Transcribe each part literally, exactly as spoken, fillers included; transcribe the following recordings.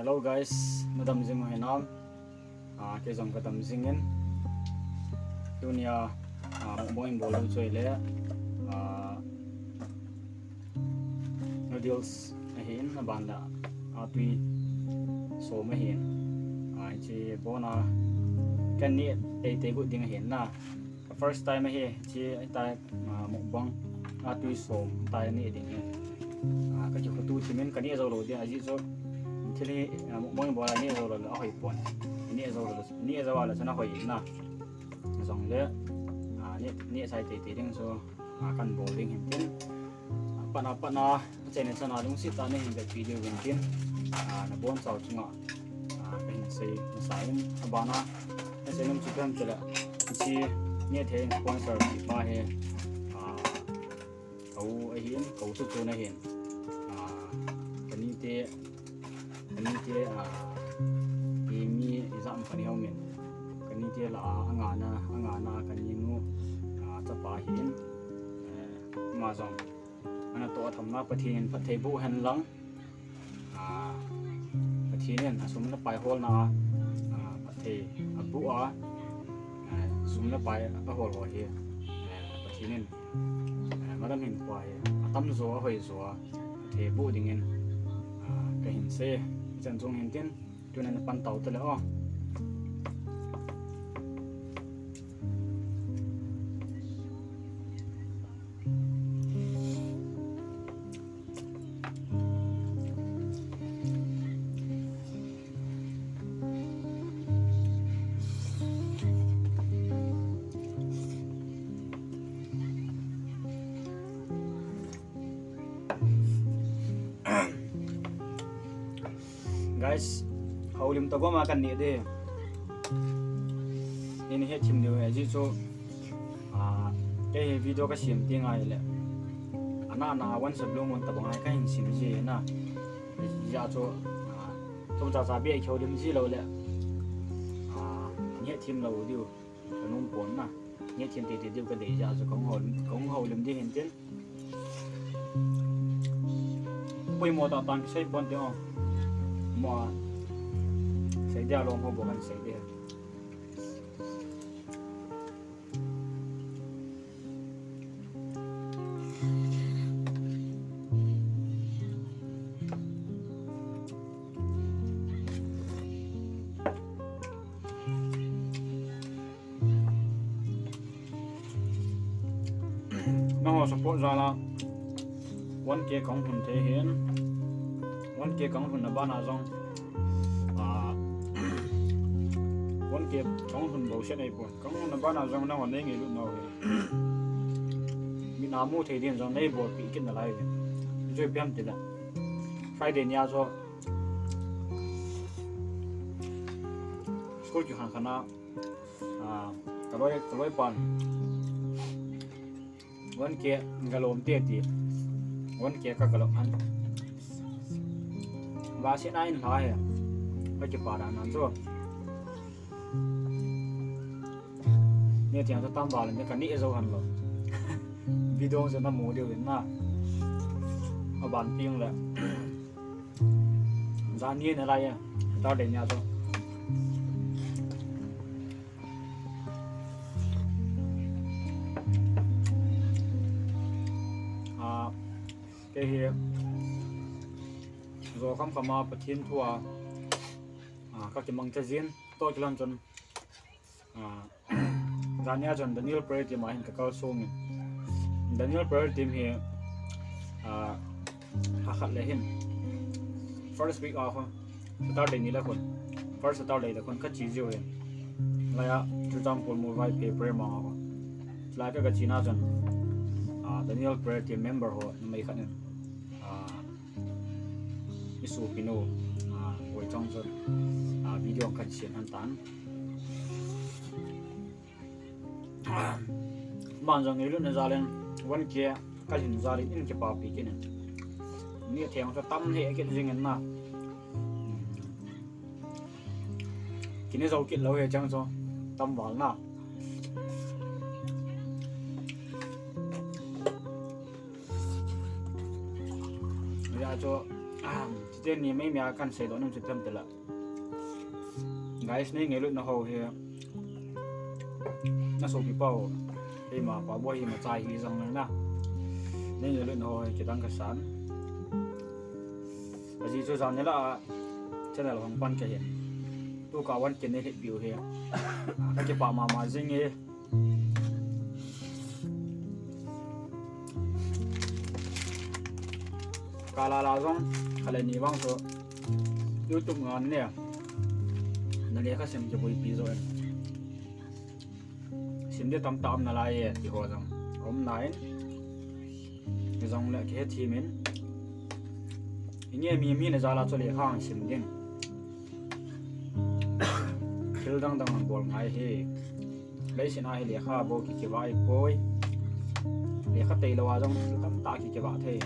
Hello guys, nadam jing u hinam? Ah, kei jong kadam jingin. Tunia, ah, mukbang in bol u chu ahile, ah, noodles ahin, aban le, ah, tui som ahin. Ah, hiche bon a, kaneh teitei got ding ahin na. First time ahi, hiche, hitia, ah, mukbang, ah, tui som, hitia neh ding hi. Ah, kakikhotu thim in kaneh jou lou ding, ajeh chu, thil hi, ah, mukbang bol a neh jou lou le ahoi pon. Neh jou lou, neh jou a le chun ahoi in na. Jongle, ah, neh, neh chai teitei ding chu, ah, kan bol ding hin tin. Ah, patna, patna, Channel chana lungset tah in nahin vetpi diu vin tin, ah, nabonchau chunga, ah, kahin sei masa in, abana, nasei nom chu ipi ham itile, hiche neh thei in sponsor pi pa hi, ah, ka u ahin, ka u chu chun ahin, ah, kanite, kanite, ah, imi ijat khat ihi umin, kanite lah a, angana, angana, kaninu, ah, chapa ahin, eh, ama jong. Ana toh a thamna Pathen in phatthei boh hen lang. Ah, Pathen in asum le pai holna a, ah, phatthei aboh a, ah, sum le pai ahol ho hi, ah, Pathen in, ah, madam hinkho hi atamjo a, ahoijo a, phatthei boh dingin, ah, kahin sei, ichan chung hin tin. Tuna napan tau tale o. Guys, houlim tobang a kaneh ding. Nahet thim diu ahi, ajeh chu, ah, kei hi video kasem teng ahile, ana, ana, once a blue moon tobang a kahin sem ji na. Ajeh chu, ah, thum cha cha beh kihoulim ji lou le, ah, nahet thim lou diu. Kanung pon na. Nahet thim teitei diu kadei jeh a chu kahung houlim, kahung houlim ding hin tin. Poimo tah tah kisei pon te o. Mo a sei dia lom ho bou kan sei dia. Nangho support jal a one K kahung lhun thei hin, one K kahung lhun na bana jong, ah, one K kahung lhun bou se nei pon. Kahung lhun na bana jong nangho nei ngailut nau hi. Mit a mu thei din jong nei bolpi kit nalai hi. Chu ipi ham itile, Friday nia chu school kikhan khan a, ah, kaloi, kaloi pan one K galom te ti. One K ka galom han. Vaseline lha hi. Ka kipa dan nan chu. Neh thei chu tam val in kaneh jou han lou. Video chu namu diu vin na. Aban ping le. Jan ni nalai a. Saturday nia chu. Ah, kei hi jo kham kham a Pathen thu a, ah, kakimangcha jin, toh kilhon chun, ah, jan nia chun Daniel Prayer Team a hin kakal song in. Daniel Prayer Team hi, ah, lha khat le hin, first week a khu, Saturday ni le khun, first Saturday le khun kache jiu hin. Laiya Churachandpur Molvaiphei prayer mang a khu. Lai ka, kache na chun, ah, Daniel Prayer Team member ho numei khat in, ah, isopinu, ah, Boichong chun, ah, video kasem han tan. Aman jong neilutna jal in one K kalhin jal in, in kipapi kit in. Neh thei chu tam hih kit jing in na. Kine jou kit lou hi chang chu tam val na. Hijeh chun, ah, Cheni mai mia kan seidoh nom chu tam tela. Guys, nei ngailutna ho hi. Na sopi pau. Hei ma pa bo hi ma chai hi jong na. Nei ngailutna ho hi kidang kasan. Ajeh chu jan nila channel hong pan kahin. Tu ka wan ken nei hit piu hi. Ka kipah mama jing hi. Kalala jong, kale ni vang chu YouTube ngan ne. Na lekha sim kiboipi jo e. Sim ding tamtah um nalai e, ti ho jong um nai. Hijongle kihe thim in. Inge mi, mi na jal a chu lekha sim ding. Thil dang dang bol ngai hi. Leiset a hi lekha bou kikivah poi. Lekha tailou a jong thil tamtah kikivah thei.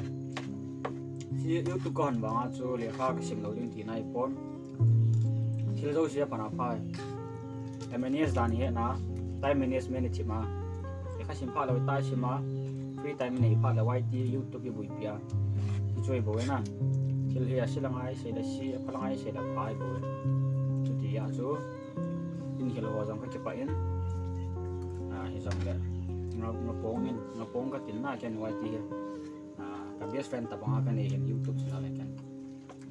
Hiche YouTube ka hon vang a chu lekha kasim lou ding tina ahipon. Thil jouse a pan a pha. M N S dan hi na, time management hi chima. Lekha sim phat lou tai sim a, free time nei phat lou Y T YouTube i boipi a. Hichu ahibou na. Thil hi a se la ngai, se la se, a pha la ngai, se la pha ahibou. Chuti a chu. In hil ho jong ka kipah in. A, hijongle. Nga, nga pong in, nga pong ka tin na ken Y T hi. A, ka best friend tabang a ka nei hin YouTube channel a ken.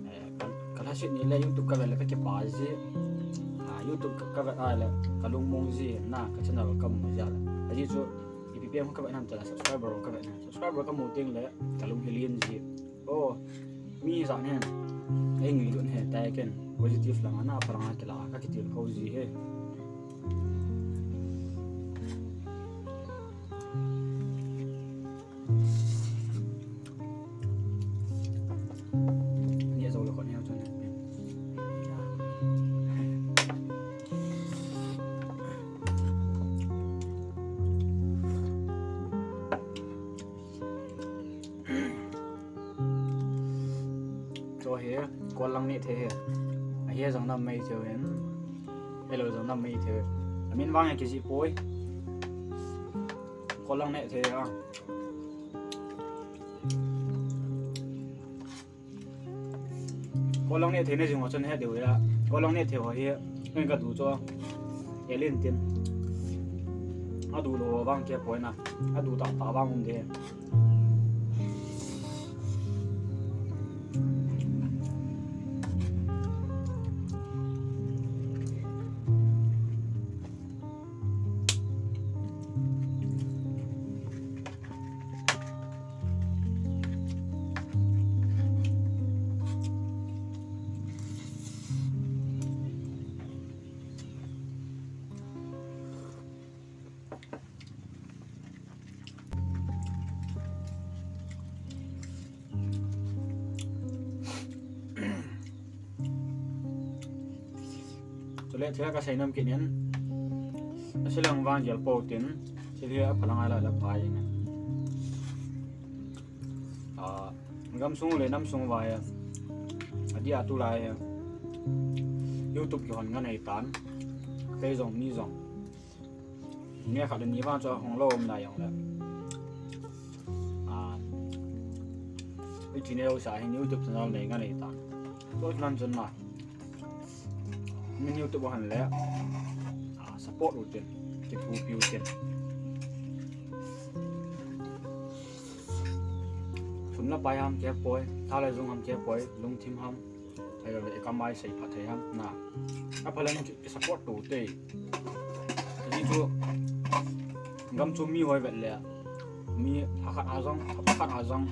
Eh, ka, ka lhaset ni le YouTube ka vet le ka kipah ji. A, YouTube ka, ka vet a le ka lungmong ji na ka channel ka mu ji a le. Ajeh chu ipi pi a ka vet nam channel subscriber ka vet na. Subscriber ka mu teng le ka lung hi lien ji. Oh, mi jat nen. Ei ngailut he tai ken. Positive lang a na pha lang a kila ka kitilkhou ji he. Ni a jo le kon he chun. Chu hi, kol lang neh thei hi. Ahi jong nam mai thei hin. Ahilou jong nam mai thei. Amin vang a kijih poi. Kol lang neh thei a. Kol lang neh thei na jing ho chun he diu ya. Kol lang neh thei ho hi, ngai ka du chu. Elin tin. A du lou vang kipah poi na. A du tah tah vang um de. Chule thil ka sei nom kit in, a silang vang gel po tin, thil hi a pha lang a la la pha in. A, gamsung le namsung vai a, a dia tulai a, YouTube kihon ngan nei tan, kei jong mi jong. Nge khat le ni vang chu hung lou um lai jong le. A, i channel sa hin YouTube channel nei ngan nei tan. Tua nan chun na. Min YouTube han le. A, support u tin. Kithopi u tin. Sum le pai ham kipah poi. Tha le jung ham kipah poi. Lungthim ham. Ahilou le, i kamai sei phat thei ham, na. A pha lang chu ki support to te. Ajeh chu, gam chu mi hoi vet le, mi lha khat a jong, lha khat a jong,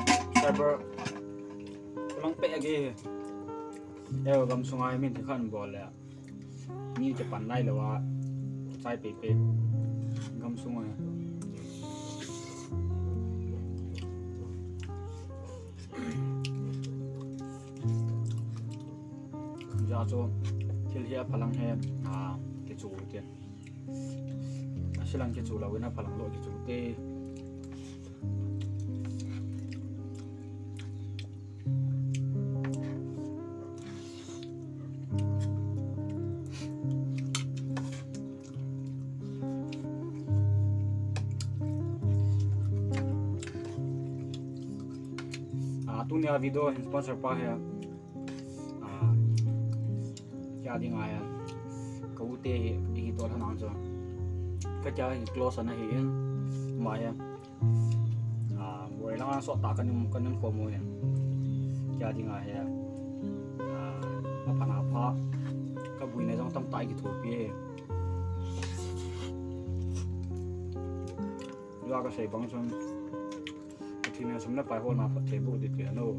subscriber, lang pe age. E, gam sunga min thei khat bol le. Mi kipan nai lou a, chai pepe, gam sunga. Hijeh chun, thil hi a pha lang hi, a, kichu te. A silang kichu lou in a pha lang lou kichu te. A, tunia video hin sponsor pa hi, Ka ding a hi, ka u te hi, hi to thanang chu. Ka cha hi close ana hi in, ma hi. Ah, boi lang sot ta ka nim, ka nim ko mu hi. Ka ding a hi. Ah, a pha na pha. Ka bui na jong tam tai ki thu pi hi. Lua ka sei bang chun. Ka thi na sum na pai ho na pha te bu di ti no.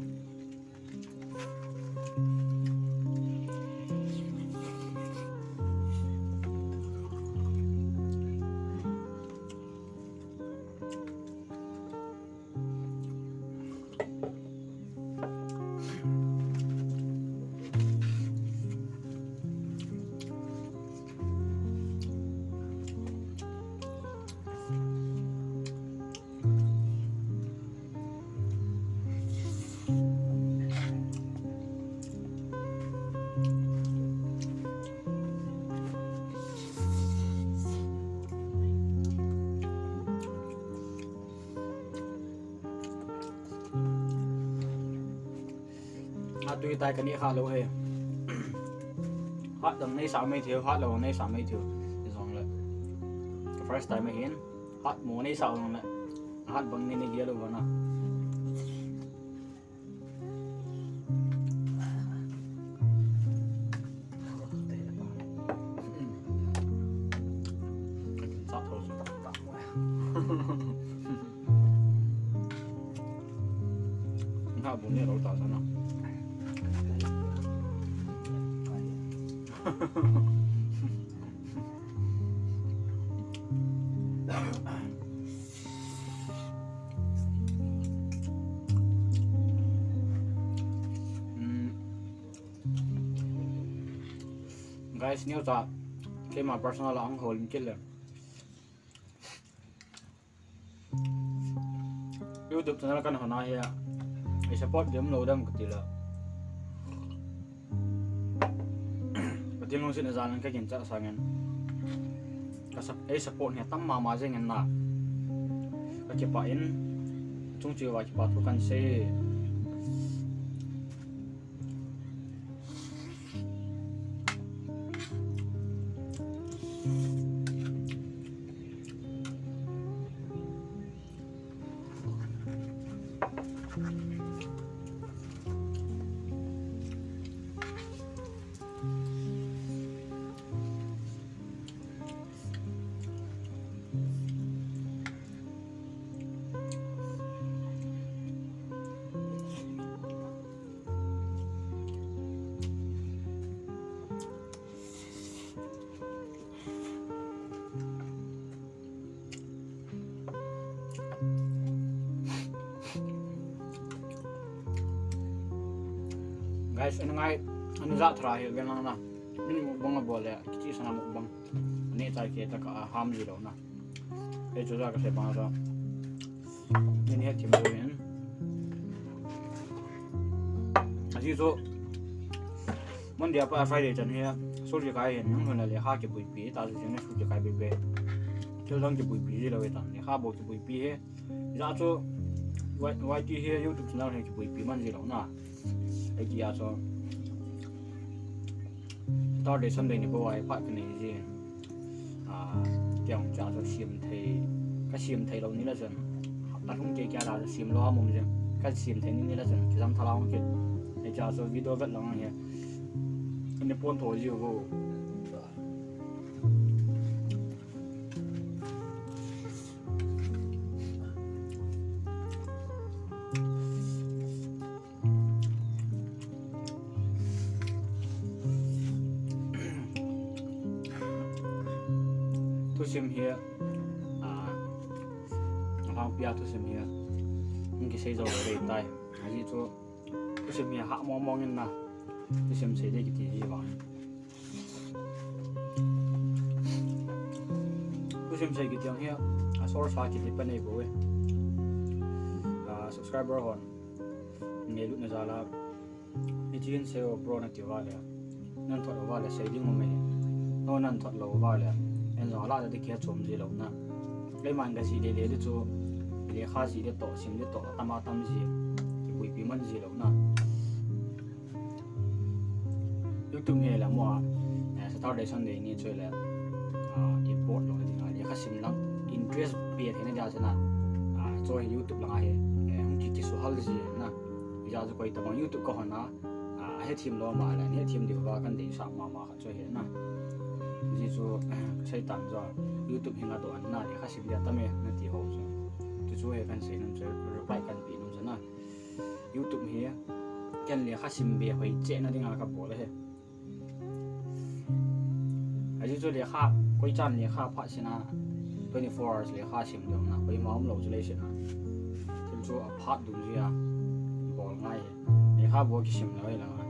A tui tai ka ni kha lo he. Hat dang nei sa mai thiu, hat lo nei sa mai thiu. Ti jong le. Ka first time ahin. Hat mo nei sa jong le. Hat bang ni ni dia lo na. Sa tho su tak tak mo. Nga bu ne lo ta sa na. Hmm. Guys, new cha, keima personal a hung hol in kit le. YouTube channel kan hon a hi a, ei support dem lo dem ka ti le. Pathen lungset a jal in ka ginchah sangin. Ka sup-, ei support hi tam mama jeng in na. Ka kipah in, chung cheh uva kipa thu kan sei. Guys, an ngai, an ja thara hi ven lang na. Min mukbang a bol le, kichi sana mukbang. Ani tai ke ta ka ham ji lo na. Ei chu ja ka se bang sa. Nin he thim deuh in. Aji chu Monday a pat Friday chan hi, school kikai hin, nung hun a lekha kipuipi, ta chu jing school kikai pi pi. Thil dang kipuipi ji lo hi tan, lekha bou kipuipi hi. Ja chu Y-, Y T hi YouTube channel hi kipuipi man ji lo na. Ei ti a chu. Saturday, Sunday ni bou a hi phat ka nei ji. Ah, kei jong cha chu siam thei, ka siam thei lou ni la chun. Hapta lhung kei kei a la chu siam lou a mong ji. Ka siam thei ni ni la chun, kijam tha la hung kit. Ei cha chu video vet lang hi. Ani pon tho ji u. Thusim hi, ah, alhangpi a thusim hi, hung kisei jou lou ding tai. Aji chu, thusim hi hah mong mong in na, thusim sei ding kiti ji vang. Thusim sei kiti ang hi, a source a kiti pa nei bou e. Ah, subscriber hon. Ngailut na jal a. Hichi hin sei o bro na ti uva le. Nan thot uva le sei ding um e. No nan thot lou uva le. En jong la da di kia chom ji lou na. Keiman ka ji le le di chu. Lekha ji le toh, sim le toh, tam a tam ji. Kipuipi man ji lou na. YouTube hi la mo a. Saturday Sunday ni chu le, ah, i bol lou ding a, lekha sim lang interest pe theina dia chu na, ah, chu hi YouTube lang a hi, eh, hung ki, kisuhal ji na. Hijeh chun koi tabang YouTube ka hon a, ah, hethem lou ma le, hethem diu va kan deisah mama khat chu hi na. Hijeh chun, eh, ka seitan chu, YouTube hi ngadoh na, lekha sim dia tame nati ho chu. Chu chu hi kan sei nom chu, reply kan pe nom chu na. YouTube hi, ken lekha sim be hoi cheh na ding a ka bol ahi. Ajeh chu lekha, koi chan lekha phat sina, twenty four hours lekha sim ding na, koima um lou chu lei sina. Thil chu aphat dun jia, bol ngai hi. Lekha bol kisim lou hi lang a.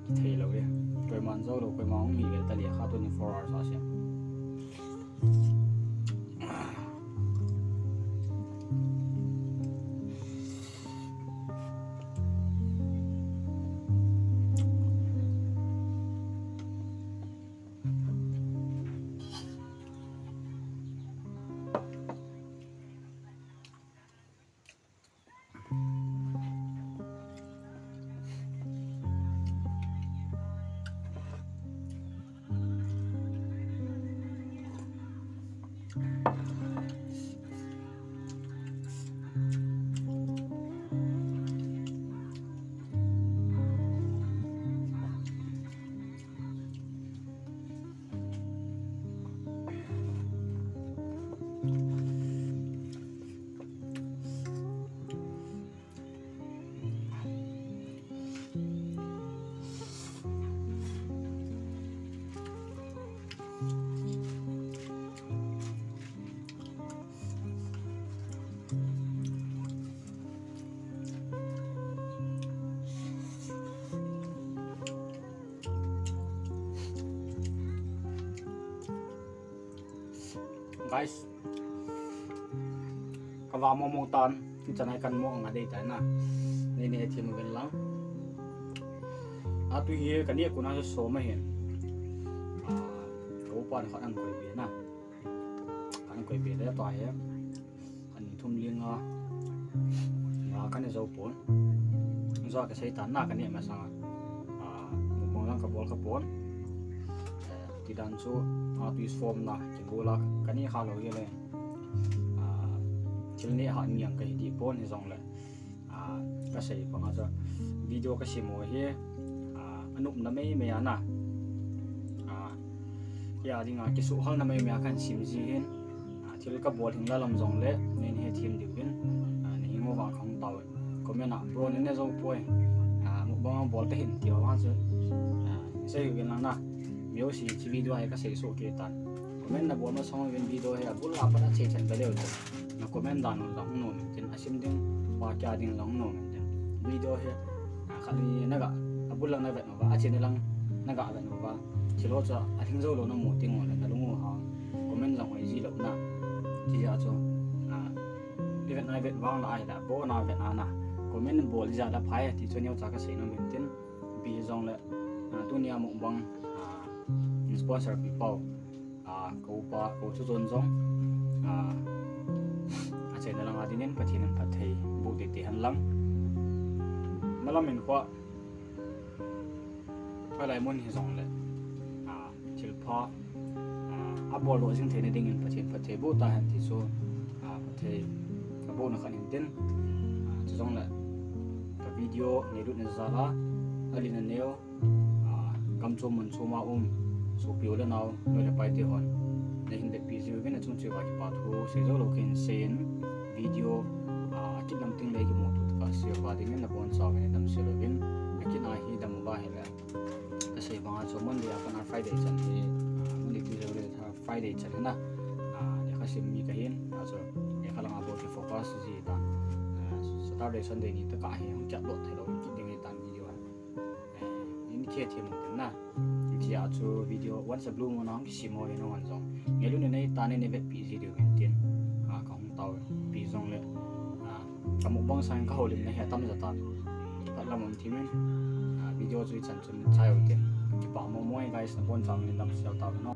Kithei lou hi. Koiman jou lou, koima um hi ve ta lekha twenty four hours a sim. Guys, ka va mo mo tan, ichan a kan mo nga dei ta na. Nei nei hethem uvin lang. Atu hi ka neh kon a so ma hin. Ah, ka upa na khat an koi be na. An koi be le tua hi. Ani thum li nga, nga ka ne jou pon. Jou a ka seitan na ka ne masang a, ah, mukbang lang ka bol kha pon. Eh, tidan chu, ah, twist form na, kibol a ka ne kha lou hi le. Ah, thil ne ha niang ka hi dih pon hijongle. Ah, ka sei bang a chu video ka sim u hi, ah, anop na mei mei a na. Ah, kei a ding a kisuhal na mei mei a kan sim ji hin. Ah, thil ka bol hing la lam jongle, nei hethem diu vin. Ah, nei hing uva ka hung tao. Comment a, "Bro, nei ne jou poi. Ah, mukbang bol te hin," ti uva chu. Ah, sei uvin lang na. Mi ho si chi video hi ka sei soh kei tan. Comment na bol masang uvin video hi abul a pat a che chen ka leu chu. Na comment dan u jong nom in tin, asim ding, pa kya ding jong nom in tin. Video hi, ah, khat ni na ga, abul lang na vet uva, achen lang na ga vet uva. Thil ho chu, alhing jou lou na mu ting u le, na lung u ha. Comment jong hoi ji lou na. Ti ja chu, ah, i vet na vet vang la ai la, bol na vet na na. Comment bol ja la phai, ti chu neo cha ka sei nom in tin. Bi jong le, ah, tunia mukbang, ah, sponsor pi pau. Ah, ka upa, ka u Chu Jon jong, ah, a channel lang a dingin Pathen in phatthei boh teitei hen lang. Malam in kho, hoilai mun hijongle, ah, thilpha, ah, abol doh jing theina dingin Pathen phatthei boh tahen ti chu, ah, phatthei ka bohna khat in tin, ah, chujongle ka video neilutna jal a, alen aneo, ah, gam chom mun chom a um, sopi u le nao, nu le pa te hon, nei hin vetpi jiuvin achung cheh uva kipa thu sei jou lou kahin sei in, video, ah, akit lam teng le kimu thei tah a sei uva dingin nabonchauvin damsel uvin, akit na hi dam uva hile. Ka sei bang a chu Monday a pat a Friday chan hi, ah, Monday, Tuesday, Wednesday, Friday chan hi na, ah, lekha sim mi kahin, a chu lekha lang a bou kifocus ji tan, ah, Saturday, Sunday ni tah a hi hung kiat lou thei lou kit ding hi tan video a. Eh, in khe them u tin na. Hiche a chu video once a blue moon a hung kisim u hin hon jong, ngailut nei nei tan in nei vetpi ji diu hin tin, ah, ka hung taopi jongle, ah, ka mukbang sang ka houlimna hi atam ja tan. Phat lam um thim in, ah, video chu ichan chun chai u tin. Kipa mo mo e guys, nabonchauvin damsel tauvin o.